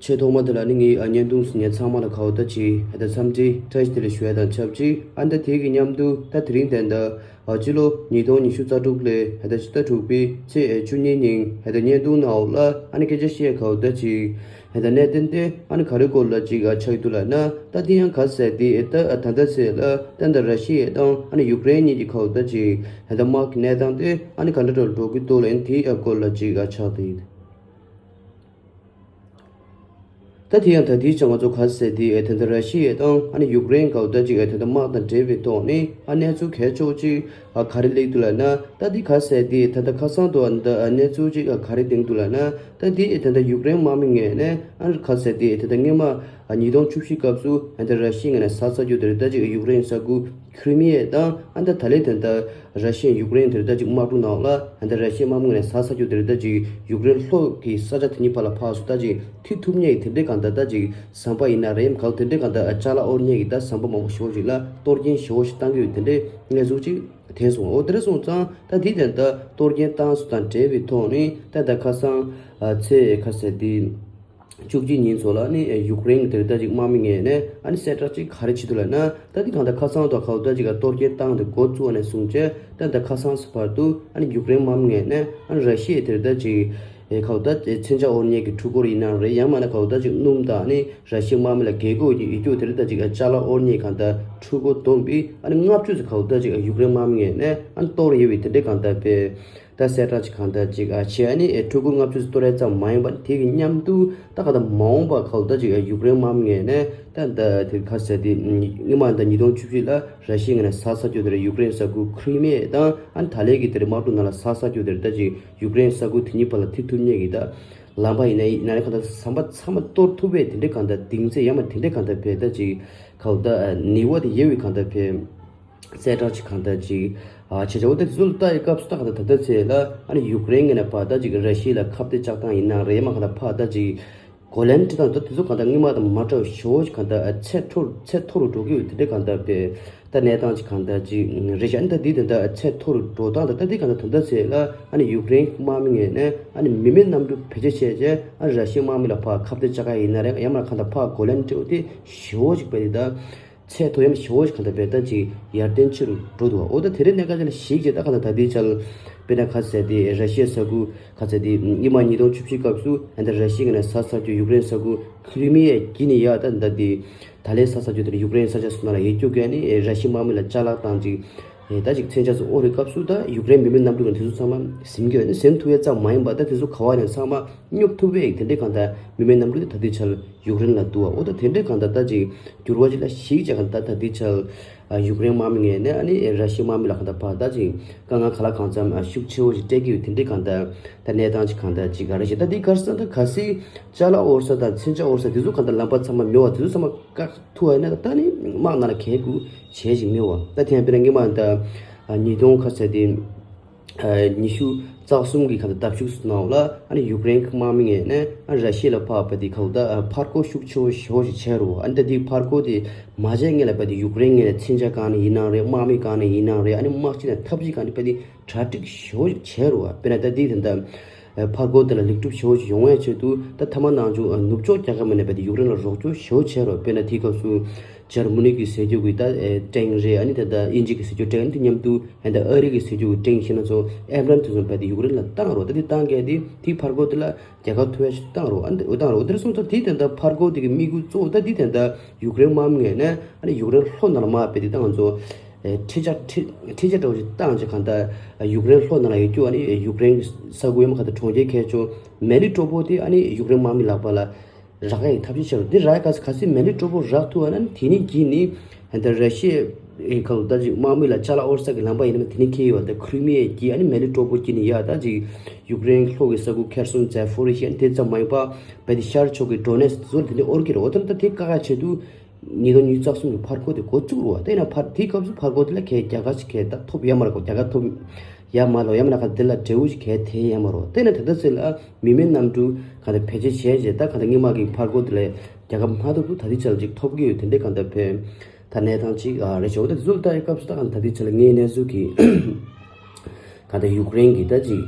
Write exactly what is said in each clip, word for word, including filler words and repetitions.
ཆེས་ཐོག་མ་དེ་ལ་ནི་ངའི་ཨ་བརྙན་ཐུང་གཟིགས་མཁན་ཚང་མ་ལ་གའོ་ད་ཅིག་ཧད་ད་འཚམས་འདྲི་བཀྲ་ཤིས་བདེ་ལེགས་ཞུ་ཡ་དང་ཆབས་ཅིག་ཨ་ནི་ད་དེ་གི་མཉམ་དུ་ད་དེ་རིང་དེ་འདྲ་ཨ་སྤྱི་ལོ་ཉིས་སྟོང་ཉི་ཤུ་རྩ་དྲུག་ལོའི་ཧད་ད་ཕྱི་ཟླ་དྲུག་པའི་ཚེས་བཅུ་གཉིས་ཉིན་ཧད་ད་བརྙན་ཐུང་ནང་འོག་ལ་ཨ་ནི་སྐད་ཆ་བཤད་གའོ་ད་ཅིག་ཧད་ད་གནད་དོན་དེ་ཨ་ནི་ག་རེ་སྐོར་ལ་ཅིག་ཨ་ཆགས་འདུག་ལབ་ན། ད་དེ་ཡང་ག་ཟེར་དེ་ཨེ་ད་ཨ་ད་ལྟ་ཚེས་ལ་ད་ད་ར་ཤི་ཡ་དང་ཨ་ནི་ཡུཀ་རེན་གཉིས་ཀྱི་གའོ་ད་ཅིག་ཧད་ད་དམག་གི་གནས་སྟངས་དེ་ཨ་ནི་ག་འདྲ་འདྲ་འགྲོ་གི་འདུག་ལབ་ཡིན་དེ་ཨ་སྐོར་ལ་ཅིག་ཨ་ཆགས་དེ་ཡིན། ད་དེ་ཡང་ད་དེའི་ཆ་ང་ཚོ་ག་ཟེར་དེ་ཨེ་ད་ད་ར་ཤི་ཡ་དང་ཨ་ནི་ཡུཀ་རེན་གའོ་ད་ཅིག་ཨེ་ད་ད་དམག་དང་འབྲེལ་བའི་ཐོག་ནས་ཨ་གནས་ཚུལ་གལ་ཆེ་བོ་ཅིག་ཨ་ག་རེ་སླེབས་འདུག་ལབ་ན། ད་དེ་ག་ཟེར་དེ་ཨེ་ད་ད་ཁ་སང་དུ་ཨ་ད་ཨ་གནས་ཚུལ་ཅིག་ཨ་ག་རེ་བཏོན་འདུག་ལབ་ན། ད་དེ་ཨེ་ད་ད་ཡུཀ་རེན་དམག་མི་ངོས་ནས་ཨ་ག་ཟེར་དེ་ཨེ་ད་ད་སྔོན་མ་ཨ་ཉིས་སྟོང་བཅུ་བཞི་སྐབས་སུ་ཨེ་ད་ར་ཤི་ཡ་ངོས་ནས་ས་ས་རྒྱུ་དེ་རེད། ད་ཅིག་ཡུཀ་རེན་ས་ཁུལ་ཁྲི་མི་ཡ་དང་ཨ་ད་ད་ལས་དེ་ད་ར་ཤི་ཡ་ཡུཀ་རེན་དེར་ད་ཅིག་དམག་འཁྲུག་ནང་ལ་ཨ་ད་ར་ཤི་ཡ་དམག་མི་ངོས་ནས་ས་ས་རྒྱུ་དེར་ད་ཅིག་ཡུཀ་རེན་ལྷོ་གི་ས་ཆ་དེ་གཉིས་བར་ལ་ཕར་སུ་ད་ཅིག་ཐིག་ཐུབ་མཁན་གྱི་དེ་འདྲའི་གང་ལྟར་ད་ཅིག་ཟམ་པ་ཡིན་ན་རེད། གང་དེ་འདྲའི་གང་ལྟར་ཅ་ལག་དབོར་མཁན་གྱི་ད་ཟམ་པ་མང་པོ་ཞེ་པོ་ཅིག་ལ་གཏོར་སྐྱོན་ཞེ་པོ་ཞིག་བཏང་གི་ཡོད་དེ་འདྲའི་གནས་ཚུལ་ཅིག་ཐོན་སོང་། འོ་དེ་འདྲ་སོང་ཙང་ད་དེ་དེ་ད་གཏོར་སྐྱོན་བཏང་སུ་དང་འབྲེལ་བའི་ཐོག་ནས་ད་ད་ཁ་སང་ཚེས་ཁ་ཟེར་དེ། བཅུ་གཅིག་ཉིན་ཚོ་ལ་ནི་ཡུཀ་རེན་གྱི་དེ་ལྟ་ཅིག་དམག་མི་ངོས་ནས་ཨ་ནི་གསལ་བསྒྲགས་ཅིག་ག་རེ་བྱེད་འདུག་ལབ་ན། ད་དེ་གང་ལྟར་ཁ་སང་དང་ག་ལྟ་ཅིག་ག་གཏོར་སྐྱོན་བཏང་དེ་འགོ་བཙུགས་ནས་བཟུང་བྱས་ད་ད་ཁ་སང་སུ་བར་དུ་ཨ་ནི་ཡུཀ་རེན་དམག་མི་ངོས་ནས་ཨ་ནི་ར་ཤི་ཡའི་དེ་ལྟ་ཅིག་ཨེ་ག་ལྟ་མཚོན་ཆ་དབོར་མཁན་གྱི་འཕྲུལ་འཁོར་ཡིན་ནའང་རེད། ཡང་མིན་ན་ག་ལྟ་ཅིག་སྣུམ་དང་ཨ་ནི་ར་ཤི་ཡའི་དམག་མི་ལ་རྒས་འཁོགས་ཀྱི་ཡིད་སྐྱོ་དེ་ལྟ་ཅིག་ཅ་ལག་དབོར་མཁན་གང་ལྟར་འཕྲུལ་འཁོར་བསྡོམས་པས་ཨ་ནི་ལྔ་བཅུ་ཙམ་ག་ལྟ་ཅིག་ཡུཀ་རེན་དམག་མི་ངོས་ནས་ཨ་ནི་གཏོར་ཡོད་པའི་དེ་འདྲའི་གང་ལྟར་དཔེ། ད་གསལ་བསྒྲགས་ཅིག་གང་ལྟར་ཅིག་ཨ་བྱས་ཨ་ནི་ཨེ་འཕྲུལ་འཁོར་ལྔ་བཅུ་ཙམ་གཏོར་ཡ་ཙམ་མ་ཡིན་པ་དེ་གི་མཉམ་དུ་ད་ག་ད་མ་འོངས་པ་ག་ལ་ད་ཅིག་ཡུཀ་རེན་དམག་མི་ངོས་ནས་ད་ད་དེ་ག་ཟེར་དེ་སྔོན་མ་ད་ཉིས་སྟོང་བཅུ་བཞི་ལ་ར་ཤི་ཡ་ངོས་ནས་ས་ས་རྒྱུ་དེར་ཡུཀ་རེན་ས་ཁུལ་ཁྲི་མི་ཡ་དང་ཨ་ནི་ད་ལན་གྱི་དེར་དམག་འཁྲུག་ནང་ལ་ས་ས་རྒྱུ་དེར་ད་ཅིག་ཡུཀ་རེན་ས་ཁུལ་དེ་གཉིས་བར་ལ་ཐིག་ཐུབ་མཁན་གྱི་ད་ལམ་པ་ཡིན་ན་ཡིན་ན་རེ་ག་ད་ཟམ་པ་ཚང་མ་གཏོར་ཐུབ་པའི་དེ་འདྲའི་གང་ལྟར་གདེང་ཚད་ཡང་མ་དེ་འདྲའི་གང་ལྟར་བས་ད་ཅིག་ག་ལ་ད་ནུས་པ་དེ་ཡོད་པའི་གང་ལྟར་བས། གསལ་བསྒྲགས་ཅིག་གང་ལྟར་ཅིག་ཨ་བྱས་བྱས་འོ་ད་དེ་ཚོ་ལ་ལྟ་ཡི་སྐབས་སུ་ད་ག་ད་ད་ལྟ་ཚེ་ལ་ཨ་ནི་ཡུཀ་རེན་ངོས་ནས་ཕར་ད་ཅིག་ར་ཤི་ཡ་ལ་ཁ་གཏད་གཅོག་སྟངས་ཡིན་ན་རེད་མ་ག་ད་ཕར་ད་ཅིག་གོ་ལན་ཁྲིད་སྟངས་ད་དེ་ཚོ་གང་ལྟར་སྔོན་མ་དང་མ་འདྲ་བ་ཞེ་པོ་ཅིག་གང་ལྟར་ཨ་ཚད་མཐོ་ཚད་མཐོ་རུ་འགྲོ་གི་ཡོད་དེ་འདྲའི་གང་ལྟར་དེ་ད་གནས་སྟངས་ཅིག་གང་ལྟར་ཅིག་རེད་ཤག་ཨ་ནི་ད་འདི་དེ་འདྲ་ཨ་ཚད་མཐོ་རུ་འགྲོ་སྟངས་ད་ད་འདི་གང་ལྟར་ད་ལྟ་ཚེ་ལ་ཨ་ནི་ཡུཀ་རེན་དམག་མི་ངོས་ནས་ཨ་ནི་མི་མེད་གནམ་གྲུ་བེད་སྤྱོད་བྱས་རྗེས་ཨ་ར་ཤི་ཡ་དམག་མི་ལ་ཕར་ཁ་གཏད་གཅོག་ག་ཡིན་ན་རེད་ཡང་མ་གང་ལྟར་ཕར་གོ་ལན་སྤྲད་འོ་དེ་ཞེ་པོ་ཅིག་བས་དེ་ད། ཚད་མཐོ་ཡང་ཞེ་པོ་ཞིག་གང་ལྟར་བས་ད་ཅིག་ཡར་ལྡན་ཆེ་རུ་འགྲོ་འདུག་འོ་ད་དེ་རིང་གནད་འགག་ཅིག་ལ་གཞིགས་བྱས་ད་གང་ལྟར་ད་ལྟའི་ཆར་དཔེར་ན་ག་ཟེར་དེ་ར་ཤི་ཡའི་ས་ཁུལ་ག་ཟེར་དེ་སྔོན་མ་ཉིས་སྟོང་བཅུ་བཞི་སྐབས་སུ་ཨ་ནི་ད་ར་ཤི་ཡ་ངོས་ནས་ས་ས་རྒྱུ་ཡུཀ་རེན་ས་ཁུལ་ཁྲི་མི་ཡ་བརྒྱུད་ནས་ཡ་ད་ད་དེ་ད་ལན་ས་ས་རྒྱུ་དེ་ཡུཀ་རེན་ས་ཆ་སོ་ན་ལ་ཡིད་སྐྱོ་གས་ནི་ར་ཤི་ཡའི་དམག་མི་ལ་ཅ་ལག་དང་ཅིག་ད་ཅིག་མཚོན་ཆ་ཚོ་དབོར་བའི་སྐབས་སུ་ད་ཡུཀ་རེན་མི་མེད་གནམ་གྲུ་གི་དེ་ཚོ་ཚང་མ་ཟིན་གྱི་ཡོད་ནི་ཟིན་ཐུབ་ཡ་ཙམ་མ་ཡིན་པ་ད་དེ་ཚོ་ག་བ་ནས་ཚང་མ་སྙོབ་ཐུབ་པའི་དེ་འདྲའི་གང་ལྟར་མི་མེད་གནམ་གྲུ་དེ་ད་ལྟའི་ཆར་ཡུཀ་རེན་ལ་འདུག་བ། འོ་ད་དེ་འདྲའི་གང་ལྟར་ད་ཅིག་འགྱུར་བ་ཅིག་ལ་གཞིགས་བྱས་གང་ལྟར་ད་ལྟའི་ཆར་ཡུཀ་རེན་དམག་མི་ངོས་ནས་ཨ་ནི་ར་ཤི་ཡའི་དམག་མི་ལ་གང་ལྟར་ཕར་ད་ཅིག་དཀའ་ངལ་ག་ལ་གང་འཚམ་ཤུགས་ཆེ་བོ་ཞིག་སྤྲད་ཀྱི་ཡོད་དེ་འདྲའི་གང་ལྟར་ད་གནས་སྟངས་ཅིག་གང་ལྟར་ཅིག་ག་རེ་ཞིག་ད་འདི་གར་ས་ད་གལ་སྲིད་ཅ་ལག་དབོར་ས་དང་མཚོན་ཆ་དབོར་ས་དེ་ཚོ་གང་ལྟར་ལམ་པ་ཚང་མ་མེད་བ་དེ་ཚོ་ཚང་མ་བཀག་ཐུབ་བ་ཡིན་ན་ད་ནི་དམག་ནང་ལ་གས་དགོས་བྱས་ཞིག་མེད་བ། ད་དེ་ཡང་དཔེར་ན་སྔོན་མ་ད་ཉིས་སྟོང་ག་ཟེར་དེ། ཉི་ཤུ་རྩ་གསུམ་གྱི་ཁ་ཐུག་ཟླ་བཞུགས་སུ་གནང་བ་ལ་ཨ་ནི་ཡུཀ་རེན་གྱི་དམག་མི་ངོས་ནས་ཨ་ར་ཤི་ཡ་ལ་ཕར་བ་དེ་ཁ་ཐུག་ད་ཕར་རྒོལ་ཤུགས་ཆེ་བོ་ཞེ་པོ་ཞིག་བྱས་རུ་ཨ་ནི་ད་དེ་ཕར་རྒོལ་དེ་མ་བྱས་སྔོན་ལ་བ་དེ་ཡུཀ་རེན་ངོས་ནས་མཚོན་ཆ་བཀག་ནི་ཡིན་ནའང་རེད། དམག་མི་བཀག་ནི་ཡིན་ནའང་རེད། ཨ་ནི་དམག་སྤྱི་ནས་ཐབས་ཤེས་བཀག་ནི་བ་དེ་གྲ་སྒྲིག་ཞེ་པོ་ཞིག་བྱས་རུ་བ། དཔེར་ན་ད་དེ་དེ་འདྲ་ཕར་རྒོལ་དེ་ལ་ལེགས་གྲུབ་ཞེ་པོ་ཞིག་ཡོང་བའི་ཆེད་དུ་ད་ཐ་མ་ནང་བཞིན་ནུབ་ཕྱོགས་རྒྱལ་ཁབ་མི་ནས་བ་དེ་ཡུཀ་རེན་ལ་རོགས་སྐྱོར་ཞེ་པོ་བྱས་རུ་བ། དཔེར་ན་དེའི་སྐབས་སུ། འཇར་མ་ནི་གི་ཟས་རྒྱུ་གི་ད་ཨེ་ཊེང་རེད། ཨ་ནི་ད་ལྟ་དབྱིན་ཇི་གི་ཟས་རྒྱུ་ཊེང་དེ་མཉམ་དུ་ཨ་ནི་ད་ཨ་རི་གི་ཟས་རྒྱུ་གི་ཊེང་ཤེས་ན་ཚོ་ཨེབ་རམ་དེ་ཚོ་བས་ཏེ་ཡུཀ་རེན་ལ་བཏང་རོགས། ད་དེ་བཏང་གས་དེ་དེའི་ཕར་རྒོལ་དེ་ལ་རྒྱལ་ཁ་ཐོབ་ཡ་ཞིག་བཏང་རོགས། ཨ་ནི་བཏང་རོགས། དེ་སོང་ཙང་དེ་དེ་འདྲ་ཕར་རྒོལ་དེ་གི་དམིགས་ཡུལ་གཙོ་བོ་ད་དེ་དེ་འདྲ་ཡུཀ་རེན་དམག་མི་ངོས་ནས་ཨ་ནི་ཡུཀ་རེན་ལྷོ་ནང་ལ་མར་བས་ཏེ་བཏང་ཚོ་ཨེ་ཁྲིད་ཆ་ཁྲིད་ཁྲིད་ཆ་འདྲ་བོ་ཞིག་བཏང་ཅིག་གང་ལྟར་ཡུཀ་རེན་ལྷོ་ནང་ལ་ཡོད་རྒྱུ་ཨ་ནི་ཡུཀ་རེན་ས་ཁུལ་ཡོད་མ་ག་ད་གྲོང་ཁྱེར་ཁྱད་ཆོ་མེ་ལི་ཊོ་པོ་དེ་ཨ་ནི་ཡུཀ་རེན་དམག་མི་ལག་པ་ལ། རག་ཡའི་ཐབས་ཤེས་བྱ་རོགས། འདི་རག་ཡ་ག་ས་ག་སི་མེ་ལི་ཊོ་པོ་རག་ཐུབ་པ་ན་དེ་ནི་གྱིས་ནི་ཧན་ད་ར་ཤི་ཡའི་ཁ་ལོ་ད་ཅིག་དམག་མི་ལ་ཅ་ལག་དབོར་ས་གི་ལམ་པ་ཡིན་ན་དེ་ནི་ཁེལ་ཡོད་པ། ད་ཁྲི་མི་ཡའི་གྱིས་ཨ་ནི་མེ་ལི་ཊོ་པོ་གྱིས་ནི་ཡ་ད་ཅིག་ཡུཀ་རེན་ལྷོ་གི་ས་ཁུལ་ཁེར་སོན་ཛ་ཕོ་རི་ཤི་ཡ་དེ་ཙམ་མ་ཡིན་པ་བས་དེ་ཤར་ཕྱོགས་ཀྱི་ཌོ་ནེ་སི་ཚོ་དེ་ནི་དབོར་གི་རེད། འོ་ད་ད་དེ་བཀག་ཡ་ཆེད་དུ། ཉིས་སྟོང་ཉི་ཤུ་རྩ་གསུམ་གྱི་ཕར་རྒོལ་དེ་འགོ་བཙུགས་རུ་བ། དེ་ཡིན་ན་ཕར་དེའི་སྐབས་སུ་ཕར་རྒོལ་དེ་ལ་ཁའི་རྒྱལ་ཁ་ཞིག་ཁའི་ད་ཐོབ་ཡ་མ་རེད་གོ་རྒྱལ་ཁ་ཐོབ་ཡ་མ་ལོ་ཡ་མ་ན་ཁ་དེ་ལ་འབྲས་བུ་ཞིག་ཁའི་ཐེ་ཡ་མ་རོ། དེ་ན་ད་ལྟ་ཚེ་ལ་མི་མེད་གནམ་གྲུ་ག་ད་བེད་སྤྱོད་བྱས་རྗེས་ད་ག་ད་སྔོན་མ་གི་ཕར་རྒོལ་དེ་ལ་རྒྱལ་ཁ་མ་ཐོབ་དུ་ད་དེ་ཆ་ལ་ཅིག་ཐོབ་གི་ཡོད། དེ་འདྲའི་ག་ད་བས་ད་གནས་སྟངས་ཅིག་ཨ་རེད་ཆོག་ད་དེ་ཚོ་ལ་ལྟ་ཡི་སྐབས་སུ་ད་ག་ད་དེ་ཆ་ལ་ངའི་གནས་ཚུལ་གི་ག་ད་ཡུཀ་རེན་གི་ད་ཅིག་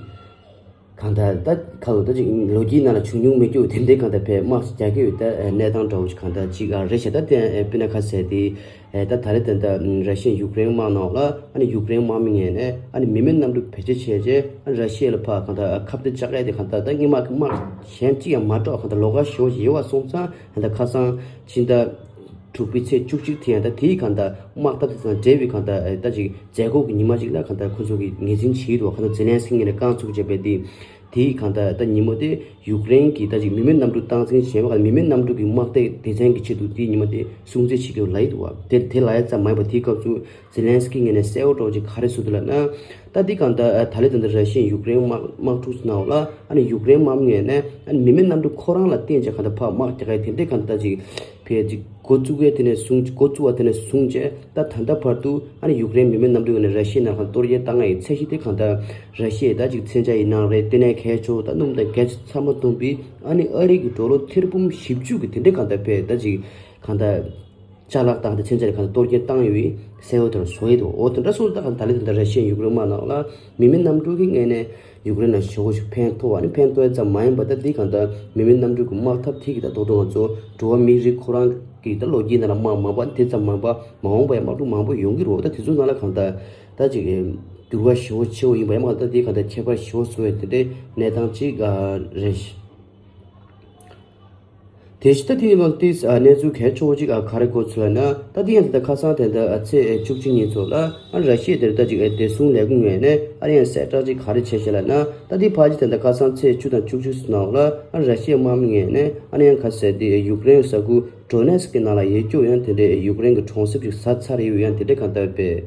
གང་ལྟར་ད་ཁ་ལོ་ད་ཅིག་ལོ་རྒྱུས་ནང་ལ་བྱུང་མྱོང་མེད་རྒྱུ་དེ་འདྲའི་གང་ལྟར་བས་དམག་ཅིག་རྒྱག་གི་ཡོད། ད་གནས་སྟངས་འདྲ་བོ་ཞིག་གང་ལྟར་ཅིག་རེད་ཤག་ད་དེ་དཔེར་ན་ཁ་གསལ་དེ་ད་ད་རེས་དེ་འདྲ་ར་ཤི་ཡ་ཡུཀ་རེན་དམག་ནང་ལ་ཨ་ནི་ཡུཀ་རེན་དམག་མི་ངོས་ནས་ཨ་ནི་མི་མེད་གནམ་གྲུ་བེད་སྤྱོད་བྱས་རྗེས་ཨ་ནི་ར་ཤི་ཡ་ལ་ཕར་གང་ལྟར་ཁ་གཏད་བཅག་ཡ་དེ་གང་ལྟར་ད་སྔོན་མ་གི་དམག་གཞན་གཅིག་ཡང་མ་གཏོགས་གང་ལྟར་ལོགས་ཀ་ཞེ་པོ་ཡོད་པ་སོང་ཙང་གང་ལྟར་ཁ་སང་ཕྱི་ཟླ་དྲུག་པའི་ཚེས་བཅུ་གཅིག་དེ་ཡང་ད་དེའི་གང་ལྟར་དམག་འཐབ་དེ་དང་འབྲེལ་བའི་གང་ལྟར་ད་ཅིག་མཛད་སྒོ་གི་ཉི་མ་ཅིག་ལ་གང་ལྟར་ཁོ་ཚོ་གིས་ངོས་འཛིན་བྱེད་ཀྱི་འདུག་གང་ལྟར་ཛེ་ལན་སི་ཀི་ངོས་ནས་རྐང་བཙུགས་བྱས་པའི་དེ། དེའི་གང་ལྟར་ད་ཉིན་མོ་དེ་ཡུཀ་རེན་གྱི་ད་ཅིག་མི་མེད་གནམ་གྲུ་སྟངས་འཛིན་བྱས་པ་མི་མེད་གནམ་གྲུ་གི་དམག་སྡེ་སྡེ་ཚན་གྱི་ཆེད་དུ་དེའི་ཉིན་མོ་དེ་སྲུང་བརྩི་བྱེད་ཀྱི་ཡོད་ལབ་ཡི་འདུག་བ། དེ་དེ་ལབ་ཡ་ཙམ་མ་ཡིན་པ་དེའི་སྐབས་སུ་ཛེ་ལན་སི་ཀི་ངོས་ནས་གསལ་བོ་འདྲ་བོ་ཅིག་ག་རེ་ཟེར་འདུག་ལབ་ན། ད་དེ་གང་ལྟར་ད་ལས་ད་ལྟ་ར་ཤི་ཡ་ཡུཀ་རེན་དམག་དམག་འཁྲུག་ནང་ལ་ཨ་ནི་ཡུཀ་རེན་དམག་མི་ངོས་ནས་ཨ་ནི་མི་མེད་གནམ་གྲུ་ཁོ་རང་ལ་བརྟེན་བྱས་གང་ལྟར་ཕར་དམག་རྒྱག་ཡ་དེ་འདྲའི་གང་ལྟར་ཅིག་ཕལ་ཅིག་འགོ་བཙུགས་ཡས་དེ་ནས་བཟུང་འགོ་བཙུགས་པ་དེ་ནས་བཟུང་བྱས་ད་ད་ལྟ་བར་དུ་ཨ་ནི་ཡུཀ་རེན་མི་མེད་གནམ་གྲུ་ངོས་ནས་ར་ཤི་ཡའི་ནང་ལ་གཏོར་རྒོལ་བཏང་ཡའི་ཚད་གཞི་དེ་གང་ལྟར་ར་ཤི་ཡའི་ད་ཅིག་མཚོན་ཆ་ཡིན་ནའང་རེད། དེ་ནས་གལ་ཆེ་བོ་ད་སྣུམ་དང་གལ་ཆེ་ཚང་མ་བཏོན་པའི་ཨ་ནི་ཨ་རི་གི་ཌོ་ལར་ཐེར་འབུམ་བཞི་བཅུ་གི་དེ་འདྲའི་གང་ལྟར་ཕལ་ད་ཅིག་གང་ལྟར་ཅ་ལག་དང་དེ་མཚོན་ཆ་ལ་གང་ལྟར་གཏོར་རྒོལ་བཏང་ཡོད་པའི་གསལ་བོ་དེ་བཟོ་ཡི་འདུག་འོ་དེ་འདྲ་སོང་ཙང་ད་ལྟ་དེ་འདྲ་ར་ཤི་ཡ་ཡུཀ་རེན་དམག་ནང་ལ་མི་མེད་གནམ་གྲུ་གི་ངོས་ནས་ཡུཀ་རེན་ལ་ཞེ་པོ་ཞིག་ཕན་ཐོགས་པ་ནི་ཕན་ཐོགས་ཡ་ཙམ་མ་ཡིན་པ་ད་འདི་གང་ལྟར་མི་མེད་གནམ་གྲུ་གི་དམག་འཐབ་དེ་གི་ད་རྡོག་རྡོག་ང་ཚོ་འགྲོ་བ་མིའི་རིགས་ཁོ་རང་གི་ད་ལོ་རྒྱུས་ནང་ལ་དམག་མང་པོ་དེ་ཙམ་མང་པ་མ་འོངས་པ་ཡང་དམག་འཁྲུག་མང་པོ་ཡོང་གི་རེད། ད་དེ་ཚོ་ནང་ལ་གང་ལྟར་ད་ཅིག་འགྱུར་བ་ཞེ་པོ་ཆེ་བོ་ཡིན་པ་ཡང་མ་ད་འདི་གང་ལྟར་ཁྱད་པར་ཞེ་པོ་བཟོ་བའི་དེ་འདྲའི་གནས་སྟངས་ཅིག་རེད། དེ་བཞིན་ད་དེའི་ནང་དེ་གནས་ཚུལ་གལ་ཆེ་བོ་ཅིག་ག་རེ་གོ་ཚུལ་ལ་ན་ད་དེ་ཡང་ད་ཁ་སང་དེ་འདྲ་ཚེས་བཅུ་གཅིག་ཉིན་ཚོ་ལ་ཨ་ར་ཤི་ཡའི་དེར་ད་ཅིག་བདེ་སྲུང་ལས་ཁུངས་ངོས་ནས་ཨ་ནི་ཡང་གསལ་བསྒྲགས་ཅིག་ག་རེ་བྱས་ཤག་ལབ་ན་ད་དེ་ཕལ་ཆེར་དེ་འདྲ་ཁ་སང་ཚེས་བཅུ་དང་བཅུ་གཅིག་ནང་ལ་ཨ་ར་ཤི་ཡའི་དམག་མི་ངོས་ནས་ཨ་ནི་ཡང་ཁ་གསལ་དེ་ཡུཀ་རེན་ས་ཁུལ་ཌོ་ནེ་སི་ཀི་ནང་ལ་ཡོད་རྒྱུ་ཡང་དེ་འདྲའི་ཡུཀ་རེན་གྱི་གྲོང་གསེབ་ཅིག་ཟ་ཚར་ཡོད་ཡང་དེ་འདྲའི་གང་ལྟར་བས་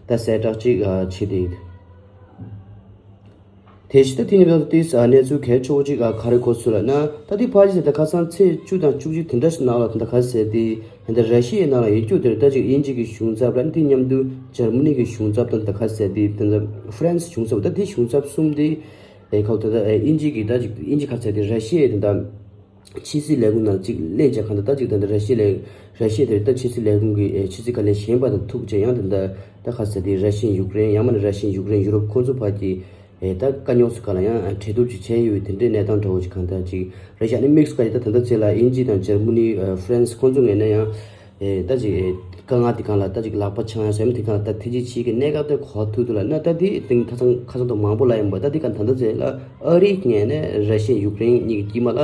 ད་གསལ་བསྒྲགས་ཅིག་བྱས་ཏེ། དེ་བཞིན་ད་དེ་ནས་ད་དེ་གནས་ཚུལ་གལ་ཆེ་བོ་ཅིག་ག་རེ་གོ་ཚུལ་ལབ་ན་ད་དེ་ཕལ་ཆེར་ད་ཁ་སང་ཚེས་བཅུ་དང་བཅུ་གཅིག་དེ་འདྲ་ཞིག་ནང་ལ་ད་ད་ག་ཟེར་དེ་ད་ར་ཤི་ཡའི་ནང་ལ་ཡོད་རྒྱུ་དེར་ད་ཅིག་དབྱིན་ཇི་གི་གཞུང་ཚབ་ར་དེ་མཉམ་དུ་འཇར་མ་ནི་གི་གཞུང་ཚབ་དང་ད་ག་ཟེར་དེ་ད་ཧྥ་རན་སི་གཞུང་ཚབ་ད་དེ་གཞུང་ཚབ་གསུམ་དེ་ཨེ་ཁོ་ད་ད་དབྱིན་ཇི་གི་ད་ཅིག་དབྱིན་ཇི་ག་ཟེར་དེ་ར་ཤི་ཡའི་ད་ཕྱི་སྲིད་ལས་ཁུངས་ནང་གཅིག་སླེབས་བྱས་གང་ལྟར་ད་ཅིག་ད་ལྟ་ར་ཤི་ཡ་ལས་ར་ཤི་ཡ་དེར་ད་ཕྱི་སྲིད་ལས་ཁུངས་ཀྱི་ཨེ་ཕྱི་སྲིད་བཀའ་བློན་གཞན་པ་དང་ཐུག་བྱས་ཡང་ད་ལྟ་ད་ག་ཟེར་དེ་ར་ཤི་ཡ་ཡུཀ་རེན་ཡང་མིན་ན་ར་ཤི་ཡ་ཡུཀ་རེན་ཡུ་རོབ་ཁོང་ཚོ་བར་གྱི་ཨེ་ད་དཀའ་རྙོག་ཚོ་ག་ལ་ཡང་ཨེ་གྲོས་བསྡུར་ཅིག་བྱས་ཡོད་པའི་དེ་འདྲའི་གནས་སྟངས་འདྲ་བོ་ཅིག་གང་ལྟར་ཅིག་རེད་ཤག་ཨ་ནི་དམིགས་སུ་བཀར་ཡོད་ད་ད་ལྟ་ཚེ་ལ་དབྱིན་ཇི་དང་འཇར་མ་ནི་ཨེ་ཧྥ་རན་སི་ཁོང་ཚོ་ངོས་ནས་ཡང་ཨེ་ད་ཅིག་ཨེ་དཀའ་ངལ་དེ་གང་ལ་ད་ཅིག་ལག་པ་འཆང་ཡ་ཟེར་མི་དེ་གང་ལ་ད་ཐེ་ཇི་ཆེ་གི་གནད་འགག་དེ་གོ་ཐུབ་འདུག་ལབ་ན་ད་དེ་དེང་ཁ་སང་ཁ་སང་དུ་མང་པོ་ལ་ཡིན་པ་ད་དེ་གང་ད་ལྟ་ཚེ་ལ་ཨ་རིའི་ངོས་ནས་ར་ཤི་ཡ་ཡུཀ་རེན་གཉིས་ཀྱི་དཀྱིལ་མ་ལ་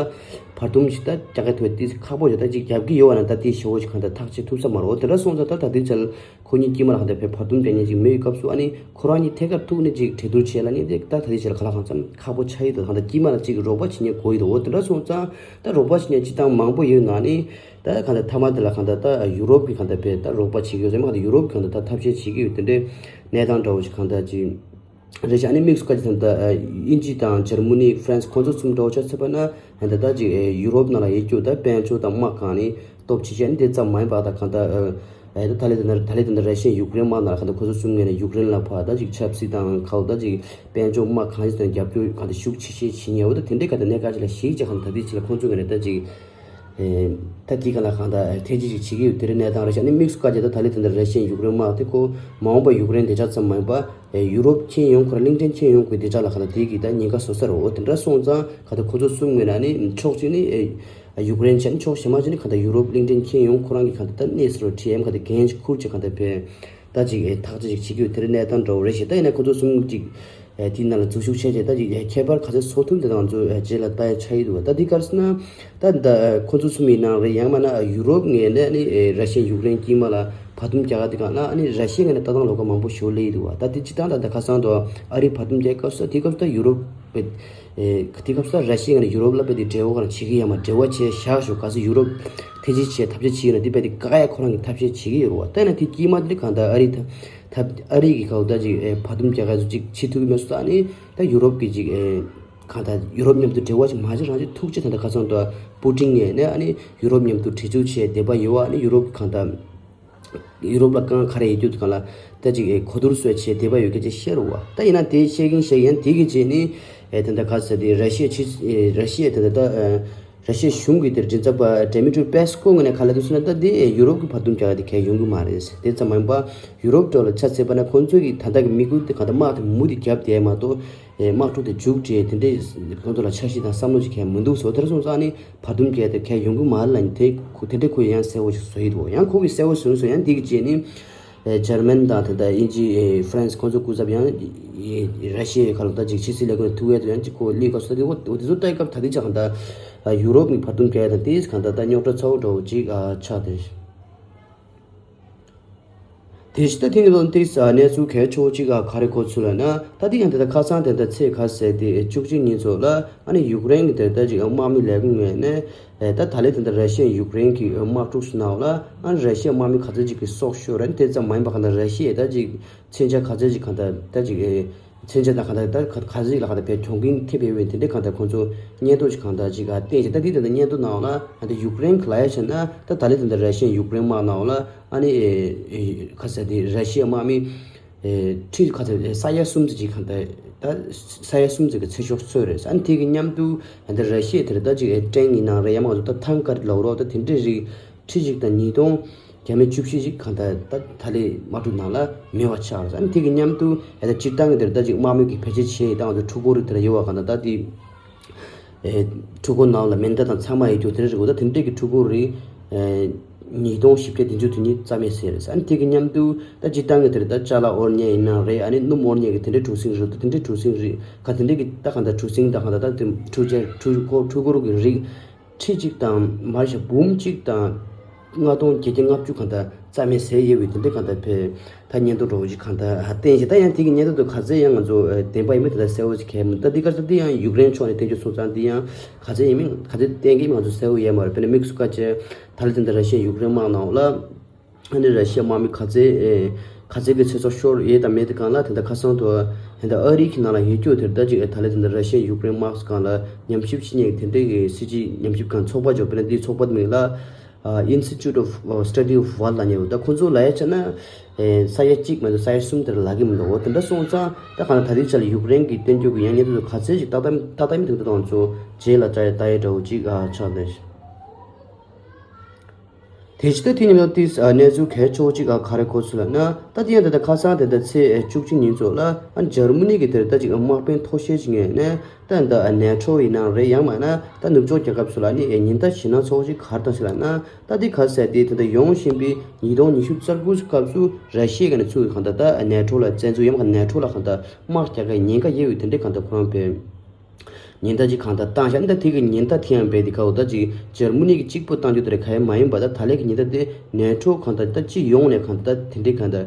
བར་འདུམ་ཞིག་ད་རྒྱག་གི་ཐུབ་དེ་ཁག་པོ་ཞིག་ད་ཅིག་རྒྱབ་ཀྱི་ཡོད་པ་ན་ད་དེ་ཞེ་པོ་ཞིག་གང་ལྟར་ཐག་གཅོད་ཐུབ་ས་མ་རེད། འོ་དེ་འདྲ་སོང་ཙང་ད་ད་དེ་ཚེ་ལ་ཁོ་གཉིས་དཀྱིལ་མ་ལ་གང་ལྟར་བས་བར་འདུམ་རྒྱག་མཁན་ཅིག་མེད་པའི་སྐབས་སུ་ཨ་ནི་ཁོ་རང་གཉིས་ཐད་ཀར་ཐུག་ནས་ཅིག་གྲོས་བསྡུར་བྱས་ལ་ནི་དེ་ད་ད་དེ་ཚེ་ལ་ག་ལ་གང་འཚམ་ཁག་པོ་ཆགས་ཡོད་དོ། གང་ལྟར་དཀྱིལ་མ་ལ་ཅིག་རོགས་པ་བྱེད་མཁན་དགོས་ཡོད་དོ། འོ་དེ་འདྲ་སོང་ཙང་ད་རོགས་པ་བྱེད་མཁན་སྤྱི་བཏང་མང་པོ་ཡོད་ན་ནི། ད་གང་ལྟར་མཐའ་མ་དེ་ལ་གང་ལྟར་ད་ཡུ་རོབ་ཀྱི་གང་ལྟར་བས་ད་རོགས་པ་བྱེད་ཀྱི་ཡོད་ཟེར་མ་གང་ལྟར་ཡུ་རོབ་ཀྱི་གང་ལྟར་ད་ཐབས་ཤེས་བྱེད་ཀྱི་ཡོད་དེ་འདྲའི་གནས་སྟངས་འདྲ་བོ་ཞིག་གང་ལྟར་ཅིག་རེད་ཤག་ཨ་ནི་དམིགས་སུ་བཀར་གྱི་ད་ལྟ་དབྱིན་ཇི་དང་འཇར་མ་ནི་ཧྥ་རན་སི་ཁོང་ཚོ་གསུམ་འདྲ་བོ་ཆ་ཚད་པ་ན་ད་ལྟ་ད་ཅིག་ཡུ་རོབ་ནང་ལ་ཡོད་རྒྱུ་ད་དཔལ་འབྱོར་དང་དམག་གང་ནི་སྟོབས་ཆེ་ཤོས་ཨ་ནི་དེ་ཙམ་མ་ཡིན་པ་ད་གང་ལྟར་ད་ད་ལས་ད་ད་ལས་ད་ད་ར་ཤི་ཡ་ཡུཀ་རེན་དམག་ནང་ལ་གང་ལྟར་ཁོ་ཚོ་གསུམ་ངོས་ནས་ཡུཀ་རེན་ལ་ཕར་ད་ཅིག་ཆབ་སྲིད་དང་གང་ལྟར་ཅིག་དཔལ་འབྱོར་དམག་གང་ཅི་དང་རྒྱབ་སྐྱོར་གང་ལྟར་ཤུགས་ཆེ་ཤོས་བྱེད་མཁན་འོ་ད་དེ་འདྲའི་གང་ལྟར་གནད་འགག་ཅིག་ལ་གཞིགས་བྱས་གང་ལྟར་དེ་ཅིག་ལ་ཁོང་ཚོ་ངོས་ནས་ད་ཅིག་ད་དེ་ག་ལ་གང་ལྟར་ཐེ་ཇི་ཞིག་བྱེད་ཀྱི་ཡོད་དེ་རེད་གནས་སྟངས་རེད་ཤག་ཨ་ནི་དམིགས་སུ་བཀར་བྱས་ད་ད་ལས་དེ་འདྲ་ར་ཤི་ཡ་ཡུཀ་རེན་དམག་དེ་ཁོ་མ་འོངས་པ་ཡུཀ་རེན་བདེ་འཇགས་ཙམ་མ་ཡིན་པ་ཡུ་རོབ་ཁྱོན་ཡོངས་ཁོ་ར་གླིང་ཕྲན་ཁྱོན་ཡོངས་ཀྱི་བདེ་འཇགས་ལ་གང་ལྟར་དེ་གི་ད་ཉེན་ཁ་བཟོ་ས་རེད། འོ་དེ་འདྲ་སོང་ཙང་གང་ལྟར་ཁོ་ཚོ་གསུམ་ངོས་ནས་ནི་ཕྱོགས་གཅིག་ནི་ཡུཀ་རེན་བྱས་ནི་ཕྱོགས་གཞན་མ་བྱས་ནི་གང་ལྟར་ཡུ་རོབ་གླིང་ཕྲན་ཁྱོན་ཡོངས་ཁོ་རང་གི་གང་ལྟར་ད་གནས་སུ་རོ་ཁྲི་ཨེམ་གང་ལྟར་འགན་ཞིག་ཁུར་བྱས་གང་ལྟར་ཕེ། ད་ཅིག་ཨེ་ཐག་གཅོད་ཅིག་བྱེད་ཀྱི་ཡོད་དེ་རིང་གནས་སྟངས་འདྲ་བོ་རེད་ཞེས་ད་ཡིན་ན་ཁོ་ཚོ་གསུམ་ཅིག་ཨེ་དེའི་ནང་ལ་འཛུལ་ཞུགས་བྱས་རྗེས་ད་ཅིག་ཨེ་ཁྱད་པར་ག་ཚོད་བཟོ་ཐུབ་འདི་དང་ཚོ་ཨེ་རྗེས་ལ་ལྟ་ཡ་ཆགས་ཡོད་འདུག་ད་འདི་ག་རེ་ཟེར་ན་ད་ད་ཁོ་ཚོ་གསུམ་ཡིན་ནའང་རེད་ཡང་མིན་ན་ཡུ་རོབ་ངོས་ནས་ནི་ཨེ་ར་ཤི་ཡ་ཡུཀ་རེན་དཀྱིལ་མ་ལ་བར་འདུམ་རྒྱག་ག་དེ་གང་ལ་ཨ་ནི་ར་ཤི་ཡ་ངོས་ནས་ལྟ་སྟངས་ལོགས་ཀ་མང་པོ་ཞིག་སླེབས་ཡོད་འདུག་ད་དེ་སྤྱིར་བཏང་ད་ད་ཁ་སང་དུ་ཨ་རིའི་བར་འདུམ་རྒྱག་སྐབས་སུ་དེ་སྐབས་སུ་ད་ཡུ་རོབ་པའི་ཨེ་དེ་སྐབས་སུ་ར་ཤི་ཡ་ནས་ཡུ་རོབ་ལ་དཔེ་དེ་འབྲེལ་བ་གང་བྱེད་ཀྱི་ཡ་མ་འབྲེལ་བ་བྱས་བཞག་ཞོག་ག་ཚོད་ཡུ་རོབ་ཐེ་ཇི་བྱས་ཐབས་ཤེས་བྱེད་ཀྱི་ཡོད་ན་དེ་དཔེ་དེ་བཀག་ཡ་ཁོ་རང་གི་ཐབས་ཤེས་བྱེད་ཀྱི་ཡོད་རེད་བ། ད་ཡིན་ན་དེ་དཀྱིལ་མ་དེ་གང་ལྟར་ཨ་རི་ཐབས་ཨ་རི་གི་གང་ལྟར་ཅིག་ཨེ་བར་འདུམ་རྒྱག་ཡ་ཚོ་ཅིག་བྱེད་ཐུབ་ཀྱི་མེད་སོང་ཙང་ནི་ད་ཡུ་རོབ་ཀྱི་ཅིག་ཨེ་གང་ལྟར་ཡུ་རོབ་མཉམ་དུ་འབྲེལ་བ་ཅིག་མ་བྱེད་རང་ཅིག་ཐུག་ཅིག་ད་ལྟ་ཁ་སང་དུ་པུ་ཏིན་ངོས་ནས་ཨ་ནི་ཡུ་རོབ་མཉམ་དུ་འབྲེལ་འཛུགས་བྱས་བསྡད་པ་ཡོད་བ། ཨ་ནི་ཡུ་རོབ་གང་ལྟར། ཡུ་རོབ་ལ་དཀའ་ངལ་ག་རེ་ཡོད་རྒྱུ་དེ་གང་ལ་ད་ཅིག་གོ་བསྡུར་བཟོས་བྱས་བསྡད་པ་ཡོད་སྐད་ཆ་བཤད་རུང་བ། ད་ཡིན་ན་དེ་བཤད་ཀྱིན་བཤད་ཀྱིན་དེ་གི་རྗེས་ནི་ཨེ་ད་ལྟ་ག་ཟེར་དེ་ར་ཤི་ཡ་ཕྱི་ཨེ་ར་ཤི་ཡ་ད་ལྟ་ད་ ར་ཤི་ཡའི་གཞུང་གི་དེར་མགྲིན་ཚབ་པ་ཌེ་མི་ཏྲི་པེ་སི་ཀོ་ངོས་ནས་ག་ལབ་འདུག་ཟེར་ན། ད་འདི་ཡུ་རོབ་ཀྱི་བར་འདུམ་རྒྱག་ཡ་དེ་གལ་ཡོང་གི་མ་རེད། དེ་ཙམ་མ་ཡིན་པ་ཡུ་རོབ་ཁྲོད་ལ་ཆ་བཞག་པ་ན་ཁོང་ཚོ་གི་ད་ལྟ་གི་དམིགས་ཡུལ་དེ་གང་ལྟར་དམག་དེ་མུ་མཐུད་རྒྱབ་བསྡད་མ་གཏོགས། ཨེ། དམག་འཁྲུག་དེ་མཇུག་སྒྲིལ་དེ་འདྲའི་ཁོང་ཚོ་ལ་འཆར་གཞི་དང་བསམ་བློ་ཞིག་གང་ཡང་མི་འདུག་ཟེར། དེ་འདྲ་སོང་ཙང་ནི་བར་འདུམ་རྒྱག་ཡ་དེ་གལ་ཡོང་གི་མ་རེད་ལབ་ནས། དེ་ཁོ་དེ་འདྲ་ཁོས་ཡང་གསལ་བོ་ཞིག་བཟོ་ཡི་འདུག། ཡང་ཁོ་གིས་གསལ་བོ་བཟོས་སོང་། ཡང་འདི་གི་རྗེས་ནི། ཨེ། འཇར་མན་དང་དེ་འདྲ་དབྱིན་ཇི། ཨེ། ཧྥ་རན་སི། ཁོང་ཚོ་སྐུ་ཚབ་ཡང་ཨེ་ར་ཤི་ཡའི་ཁ་ལ་ད་ཅིག་ཕྱི་སྲིད་ལས་ཁུངས་ཐུག་ཡས་དུ་ཡང་ཅིག་ཁོ་སླེབས་སྐབས་སུ། ད་དེ་ཁོ་དེ་ཚོ་ལྟ་སྐབས་ད་ལྟའི་ཆ་གང་ལྟར་ཡུ་རོབ་ཀྱི་བར་འདུམ་རྒྱག་ཡ་དང་དེ་གང་ལྟར་ད་རྙོག་དྲ་ཚ་བོ་འདྲ་བོ་ཅིག་ཨ་ཆགས་ཏེ། དེ་བཞིན་ད་དེ་ནི་ལོ་འདི་གནས་ཚུལ་གལ་ཆེ་བོ་ཅིག་ག་རེ་གོ་ཚུལ་ལབ་ན། ད་དེ་ཡང་དེ་ལྟར་ཁ་སང་དེ་ལྟར་ཚེས་ཁ་ཟེར་དེ་བཅུ་གཅིག་ཉིན་ཚོ་ལ་ཨ་ནི་ཡུཀ་རེན་གྱི་དེ་ལྟར་ཅིག་དམག་མི་ལས་ཁུངས་ངོས་ནས། ཨེ། ད་ད་ལན་དེ་འདྲ་ར་ཤི་ཡས་ཡུཀ་རེན་གྱི་དམག་འཁྲུག་སུ་གནང་བ་ལ་ཨ་ནི་ར་ཤི་ཡའི་དམག་མི་ག་ཚོད་ཅིག་གི་སྲོག་ཤོར་རེད། དེ་ཙམ་མ་ཡིན་པ་གང་ལྟར་ར་ཤི་ཡས་ད་ཅིག་མཚོན་ཆ་ག་ཚོད་ཅིག་གང་ལྟར་ད་ཅིག་ཨེ། མཚོན་ཆ་དང་གང་ལྟར་ད་ག་ག་ཚོད་ཅིག་ལ་གང་ལྟར་བས་གྱོང་གུན་ཐེབས་ཡོད་པའི་དེ་འདྲའི་གང་ལྟར་ཁོང་ཚོ་སྙན་ཐོ་ཅིག་གང་ལྟར་ཅིག་ག་བསྟན་ཅིག། ད་དེ་དེ་འདྲ་སྙན་ཐོ་གནང་བ་ལ་ཨ་ནི་ཡུཀ་རེན་གྱི་ལ་ཡ་བྱས་ན། ད་ད་ལན་དེ་འདྲ་ར་ཤི་ཡས་ཡུཀ་རེན་དམག་གནང་བ་ལ་ཨ་ནི་ཨེ། ཨེ། ག་ཚོད་དེ་ར་ཤི་ཡའི་དམག་མི། ཨེ། ཁྲི་ག་ཚོད་ས་ཡ་གསུམ་ཙམ་ཅིག་གང་ལྟར་ད་ས་ཡ་གསུམ་ཙམ་གྱི་ཚེ་སྲོག་གསོས་རེད། ཨ་ནི་དེ་གི་མཉམ་དུ་ཨ་ནི་ར་ཤི་ཡས་དེར་ད་ཅིག་ཨེ། ཊེང་ཡིན་ནའང་རེད། ཡང་མ་གཏོགས་ད་ཐང་ཀར་ལབ་རོགས། ད་དེ་འདྲའི་རིགས་ཁྲི་གཅིག་དང་ཉིས་སྟོང་བརྒྱ་མེད་བཅུ་བཞི་ཅིག་གང་ལྟར་ད་ད་ལན་དམག་འཁྲུག་ནང་ལ་མེད་པ་ཆགས་རེད། ཨ་ནི་དེ་གི་མཉམ་དུ་ཨེ། ད་སྤྱིར་བཏང་གི་དེར་ད་ཅིག་དམག་མི་གི་བེད་སྤྱོད་བྱས་ཡིན་སྟངས་ད་འཕྲུལ་འཁོར་རིགས་དེར་ཡོད་པ་གང་ལྟར་ད་དེ། ཨེ། འཕྲུལ་འཁོར་ནང་ལ་མེ་མདའ་དང་ཚང་མ་ཡོད་རྒྱུ་དེ་འདྲ་རེད་གོ། ད་དེ་འདྲས་ཀྱི་འཕྲུལ་འཁོར་རིགས། ཨེ། ཉིས་སྟོང་བཞི་བརྒྱ་བདུན་ཅུ་དོན་གཉིས་རྩ་མེད་བཟོས་རེད། ཨ་ནི་དེ་གི་མཉམ་དུ་ད་སྤྱིར་བཏང་གི་དེར་ད་ཅ་ལག་དབོར་མཁན་ཡིན་ནའང་རེད། ཨ་ནི་སྣུམ་དབོར་མཁན་གྱི་དེ་འདྲའི་གྲུ་གཟིངས་རེད། ད་དེ་འདྲའི་གྲུ་གཟིངས་རིགས་ག་དེ་འདྲས་ཀྱི་ད་གང་ལྟར་གྲུ་གཟིངས་དང་གང་ལྟར་ད་དེ་འཕྲུལ་ཆས་འཕྲུལ་འཁོར་འཕྲུལ་འཁོར་གྱི་རིགས་ཁྲི་གཅིག་དང་མ་གཞི་འབུམ་གཅིག་དང་ལྔ་སྟོང་བརྒྱད་བརྒྱ་ལྔ་བཅུ་གང་ལྟར་རྩ་མེད་བཟོས་ཡོད་པའི་དེ་འདྲའི་གང་ལྟར་བས། ད་སྙན་ཐོ་འདྲ་བོ་ཅིག་གང་ལྟར་བསྟན་ཞིང་། ད་ཡང་དེ་གི་སྙན་ཐོ་དེ་ག་ཚོད་ཡང་ང་ཚོ་བདེན་པ་ཡིན་མིན་དེ་ལ་གསལ་བོ་ཅིག་གང་ཡང་མི་འདུག། ད་འདི་ག་ཚོད་འདི་ཡང་ཡུཀ་རེན་ཕྱོགས་ནས་བསྟན་རྒྱུ་སོང་ཙང་། འདི་ཡང་ག་ཚོད་ཡིན་མིན་ག་ཚོད་བསྟན་གྱི་མིན་ང་ཚོ་གསལ་བོ་ཡོད་མ་རེད། དཔེར་ན་དམིགས་སུ་བཀར་བྱས་ད་ལན་དེ་འདྲ་ར་ཤི་ཡའི་ཡུཀ་རེན་དམག་ནང་ལ་ཨ་ནི་ར་ཤི་ཡའི་དམག་མི་ག་ཚོད་ཨེ། ག་ཚོད་ཀྱི་ཚེ་སྲོག་ཤོར་ཡོད་དང་མེད་དེ་གང་ལ་དེ་འདྲ་ཁ་སང་དུ་དེ་འདྲ་ཨ་རི་གི་ནང་ལ་ཡོད་རྒྱུ་དེར་ད་ཅིག་ཨེ། ད་ལན་དེ་འདྲ་ར་ཤི་ཡའི་ཡུཀ་རེན་དམག་སྒང་ལ་ཉམས་ཞིབ་བྱེད་མཁན་གྱི་དེ་འདྲའི་གི་སྲིད་སྤྱི་ཉམས་ཞིབ་ཁང་ཚོགས་པ་འཇོག། དཔེར་ན་འདིའི་ཚོགས་པ་མིང་ལ། ཨ། Institute of Study of War ལབ་མཁན་ཡོད། ད་ཁོང་ཚོ་ལ་ཡ་བྱས་ན། ཨེ། ས་ཡ་གཅིག་མ་གཏོགས་ས་ཡ་གསུམ་དེར་ལབ་ཀྱི་མི་འདུག། འོ་དེ་འདྲ་སོང་ཙང་ད་གང་ལ་ད་ལྟའི་ཆ་ལ་ཡུཀ་རེན་གྱི་བསྟན་རྒྱུ་གི་ཡང་སྙན་ཐོ་ག་ཚོད་ཅིག་ཏག་ཏག་ཏག་ཏག་མི་འདུག། ད་ང་ཚོ་རྗེས་ལ་བལྟ་ཡ་བལྟ་ཡ་འདྲ་བོ་ཅིག་ཨ་ཆགས་འདུག། དེ་ཕྱི་ད་དེ་ཉིན་ལ་ཏིས་ཨ་གནས་ཚུལ་གལ་ཆེ་བོ་ཅིག་ཨ་ག་རེ་གོ་ཚུལ་ལབ་ན། ད་དེ་ཡང་ད་ལྟ་ཁ་སང་དེ་ལྟ་ཚེས་བཅུ་གཅིག་ཉིན་ཚོ་ལ་ཨ་འཇར་མ་ནི་གི་དེར་ད་ཅིག་དམག་དཔོན་མཐོ་ཤོས་ཅིག་ངོས་ནས། ད་ད་ནེ་ཊོ་ཡིན་ནའང་རེད། ཡང་མིན་ན་ད་ནུབ་ཕྱོགས་རྒྱལ་ཁབ་ཚོ་ལ་ནི་ཉེན་བརྡ་ཞེད་སྣང་ཚ་བོ་ཅིག་ག་རེ་བཏང་ཞིག་ལབ་ན། ད་འདི་ག་ཟེར་དེ་ད་ལྟ་ཡོང་བཞིན་པའི་ཉིས་སྟོང་ཉི་ཤུ་རྩ་དགུ་སྐབས་སུ་ར་ཤི་ཡའི་ག་ནས་ཚུར་གང་ལྟར་ད་ནེ་ཊོ་ལ་བཙན་འཛུལ། ཡང་མིན་ན་ནེ་ཊོ་ལ་གང་ལྟར་དམག་རྒྱག་གི་ཉེན་ཁ་ཡོད་པའི་དེ་འདྲའི་གང་ལྟར་ཁོ་རང་བས་ཉེན་བརྡ་ཅིག་གང་ལྟར་བཏང་ཤག། ད་དེ་གི་ཉེན་བརྡ་དེ་ཡང་རྦད་དེ་ག་འོ་ད་ཅིག་འཇར་མ་ནི་གི་གཅིག་པུ་བཏང་རྒྱུ་དེ་རེད་ག་ཡེ་མ་ཡིན་པ། ད་ད་ལན་གི་ཉེན་བརྡ་དེ་ནེ་ཊོ་གང་ལྟར་ད་སྤྱི་ཡོངས་ནས་གང་ལྟར་དེ་འདྲའི་གང་ལྟར་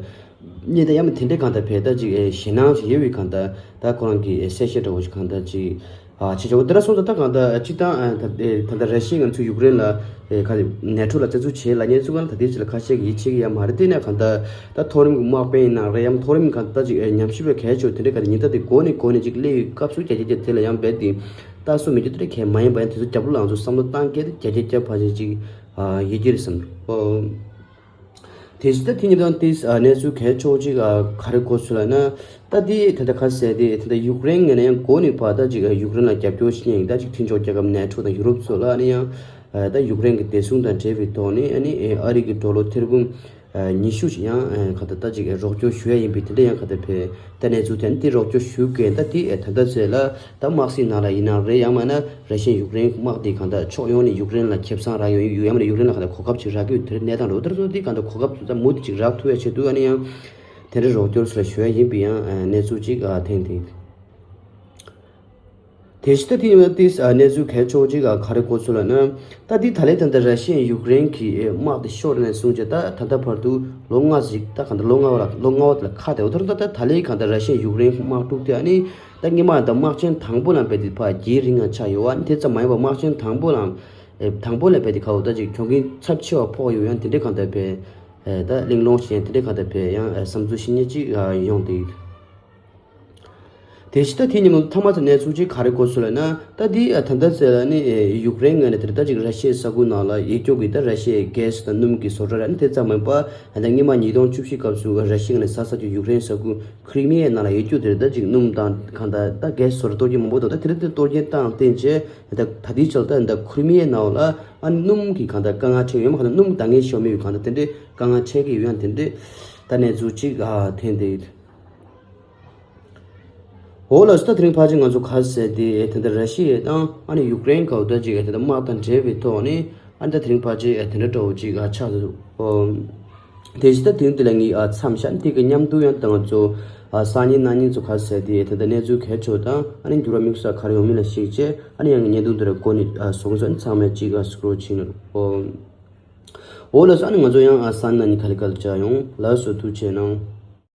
ཉེན་བརྡ་ཡང་མིན་དེ་འདྲའི་གང་ལྟར་བས་ད་ཅིག་ཞེད་སྣང་ཅིག་ཡོད་པའི་གང་ལྟར་ད་ཁོ་རང་གི་གསལ་བཤད་འདྲ་བོ་ཞིག་གང་ལྟར་ཅིག་ཨ་ཆེ་ཆེ་བོ་དེ་འདྲ་སོང་ཙང་ད་གང་ལྟར་སྤྱི་བཏང་ཨ་ད་ད་ལྟ་ར་ཤི་ཡས་ང་ཚོ་ཡུཀ་རེན་ལ་ཨེ་ག་རེ་ནེ་ཊོ་ལ་བཙན་འཛུལ་བྱས་ལབ་མཁན་ཚོ་གང་ལ་ད་ལྟའི་ཆ་ལ་ཁ་ཤས་ཀྱིས་ཡིད་ཆེས་ཀྱི་ཡ་མ་རེད། དེ་ནས་གང་ལྟར་ད་མཐོ་རིམ་གྱི་དམག་དཔོན་ཡིན་ནའང་རེད། ཡང་མཐོ་རིམ་གང་ལྟར་ཅིག་ཨེ་ཉམས་ཞིབ་པ་གལ་ཆེ་བ་དེ་འདྲ་ག་རེ་ཉེན་བརྡ་དེ་འགོ་ནས་འགོ་ནས་ཅིག་སླེབས་ཡོད་སྐབས་སུ་རྒྱ་སྐྱེད་ཀྱི་དེ་ལ་ཡང་རྦད་དེ་ལྟ་སྲོལ་མེད་རྒྱུ་དེ་འདྲ་གང་ཡང་མ་ཡིན་པ། ཡང་དེ་ཚོ་རྒྱབ་ལོགས་ལ་ང་ཚོ་བསམ་བློ་བཏང་གལ་ཏེ་རྒྱ་སྐྱེད་རྒྱབ་ཕར་ཕྱིན་ཅིག་ཨ་ཡོད་ཀྱི་རེད་བསམ་འདུག། ཨོ། དེ་བཞིན་ད་དེ་ཉིན་དང་དེ་ཨ་གནས་ཚུལ་གལ་ཆེ་བོ་ཅིག་ཨ་ག་རེ་གོ་ཚུལ་ལབ་ན། ད་དེ་ད་ལྟ་ག་ཟེར་དེ་ད་ལྟ་ཡུཀ་རེན་ངོས་ནས་ཡང་འགོ་ནས་ཕར་ད་ཅིག་ཨ་ཡུཀ་རེན་ལ་རྒྱབ་སྐྱོར་བྱེད་མཁན་ཡིན། ད་ཅིག་མཐུན་ཕྱོགས་རྒྱལ་ཁབ་ནེ་ཊོ་དང་ཡུ་རོབ་ཚོ་ལ་ཨ་ནི་ཡང་ཨ་ད་ཡུཀ་རེན་གྱི་བདེ་སྲུང་དང་འབྲེལ་བའི་ཐོག་ནས་ཨ་ནི་ཨ་རི་གི་ཌོ་ལར་ཐེར་འབུམ་ཨ་ཉི་ཤུ་ཞིག་ཡང་ཨ་ག་ད་ད་ཅིག་ཨ་རོགས་སྐྱོར་ཞུ་ཡ་ཡིན་པའི་དེ་འདྲ་ཡང་ག་ད་ཕེ། ད་གནས་ཚུལ་དེ་ནི་དེ་རོགས་སྐྱོར་ཞུ་མཁན་ད་དེ་ཨེ་ད་ལྟ་ཚོད་ལ་ད་དམག་སྲིད་ནང་ལ་ཡིན་ནའང་རེད། ཡང་མིན་ན་ར་ཤི་ཡ་ཡུཀ་རེན་དམག་དེ་གང་ལྟར་ཕྱོགས་ཡོངས་ནས་ཡུཀ་རེན་ལ་ཁེ་བཟང་རག་ཡོང་ཡུ་ཡང་མིན་ན་ཡུཀ་རེན་ལ་གང་ལྟར་གོ་སྐབས་ཅིག་རག་གི་ཡོད། དེ་གནས་སྟངས་འགྲོ་དེར་སོང་དེ་གང་ལྟར་གོ་སྐབས་ཚོ་ད་མུ་མཐུད་ཅིག་རག་ཐུབ་ཡ་ཆེད་དུ་ཨ་ནི་ཡང་དེ་འདྲ་རོགས་སྐྱོར་ཚོ་ལ་ཞུ་ཡ་ཡིན་པའི་ཡང་ཨ་གནས་ཚུལ་ཅིག་ཨ་ཐེངས་དེ། དེ་བཞིན་ད་དེ་ཡིན་པ་དེ་ཨ་གནས་ཚུལ་གལ་ཆེ་བོ་ཅིག་ཨ་ག་རེ་གོ་ཚུལ་ལབ་ན། ད་དེ་ད་ལན་ད་ལྟ་ར་ཤི་ཡ་ཡུཀ་རེན་གྱི་དམག་དེ་ཤོར་ནས་བཟུང་བྱས་ད་ད་ལྟ་བར་དུ་ལོ་ལྔ་ཞིག་ད་གང་ལྟར་ལོ་ལྔ་བ་ལ་ལོ་ལྔ་བ་དེ་ལ་ཁ་གཏད་འོ་ད་ད་ད་ལན་གང་ལྟར་ར་ཤི་ཡ་ཡུཀ་རེན་དམག་འཁྲུག་དེ་ཨ་ནི་ད་སྔོན་མ་ད་དམག་ཆེན་དང་པོ་ལ་རྦད་དེ་ཕར་རྒྱས་རིང་ང་ཆགས་ཡོད་པ། ཨ་ནི་དེ་ཙམ་མ་ཡིན་པར་དམག་ཆེན་དང་པོ་ལ་ཨེ་དང་པོ་ལ་རྦད་དེ་ཁ་འོ་ད་ཅིག་གྱོང་གུན་ཚབས་ཆེ་བ་ཕོག་ཡོད། ཡང་དེ་འདྲའི་གང་ལྟར་བས་ཨེ་ད་གླེང་སློང་བྱས་དེ་འདྲའི་གང་ལྟར་བས་ཡང་ཨེ་བསམ་ཚུལ་བཤད་མཁན་ཅིག་ཨ་ཡོང་དེ། དེ་བཞིན་ད་དེ་ཉིན་མོ་མཐའ་མ་ཚོ་གནས་ཚུལ་ཅིག་ག་རེ་གོ་སོང་ལབ་ན། ད་དེ་ད་ལྟ་ཚེ་ལ་ནི་ཡུཀ་རེན་ངོས་ནས་དེ་ད་ཅིག་ར་ཤི་ཡའི་ས་ཁུལ་ནང་ལ་ཡིད་སྐྱོ་གི་ད་ར་ཤི་ཡའི་གྷེ་སི་དང་སྣུམ་གྱི་བཟོ་གྲྭ་ར་ནི་དེ་ཙམ་མིན་པ། ད་སྔོན་མ་ཉིས་སྟོང་བཅུ་བཞི་སྐབས་སུ་ར་ཤི་ཡ་ནས་ས་ས་ཀྱི་ཡུཀ་རེན་ས་ཁུལ་ཁི་རི་མི་ཡའི་ནང་ལ་ཡིད་སྐྱོ་དེ་ད་ཅིག་སྣུམ་དང་གང་ད་ད་གྷེ་སི་བཟོ་གྲྭ་གཏོར་སྐྱོན་མང་པོ་དང་ད་དེ་རིང་དེ་གཏོར་སྐྱོན་བཏང་སྟེ་བྱས། ད་ད་དེའི་ཆར་ད་ད་ཁི་རི་མི་ཡའི་ནང་ལ་ཨ་སྣུམ་གྱི་གང་ད་དཀའ་ངལ་འཕྲད་ཡོད་མ་གང་ད་སྣུམ་ད་ངས་ཤོར་མེད་ཡོད་གང་ད་དེ་འདྲའི་དཀའ་ངལ་འཕྲད་ཀྱི་ཡོད་ཡང་དེ་འདྲའི་ད་གནས་ཚུལ་ཅིག་ཨ་ཐོན་ཏེ་ཡོད། འོ་ལགས་སོ། ད་དེ་རིང་ཕལ་ཆེར་ང་ཚོ་ག་ཟེར་དེ་དེ་འདྲ་ར་ཤི་ཡ་དང་ཨ་ནི་ཡུཀ་རེན་གའུ་ད་ཅིག་དེ་འདྲ་དམག་དང་འབྲེལ་བའི་ཐོག་ནས་ཨ་ནི་ད་དེ་རིང་ཕལ་ཆེར་དེ་འདྲ་འདྲ་བོ་ཅིག་ཨ་ཆགས་འདུག་དེ་བཞིན་ད་དེ་རིང་འདི་ལ་ངས་ཨ་མཚམས་བཞག་དེ་གི་མཉམ་དུ་ཡང་ད་ང་ཚོ་ཨ་སང་ཉིན་གནངས་ཉིན་ཚོ་ག་ཟེར་དེ་དེ་འདྲ་གནས་ཚུལ་གལ་ཆེ་བ་དང་ཨ་ནི་འགྱུར་བ་དམིགས་བསལ་ག་རེ་ཡོང་མིན་ལ་གཞིགས་བྱས་ཨ་ནི་ཡང་ངས་བརྙན་ཐུང་འདི་ར་འགོ་ནས་ཨ་བཟོ་གི་ཚོ་ཨ་ནི་ཚང་མས་ཅིག་ཨ་སྐུ་གཟུགས་བྱིན་ནོ། འོ་ལགས་སོ། ཨ་ནི་ང་ཚོ་ཡང་ཨ་སང་ཉིན་ག་ལེ་ག་ལེ་བཅར་ཡོང་། ལགས་སོ། ཐུགས་རྗེ་གནང་།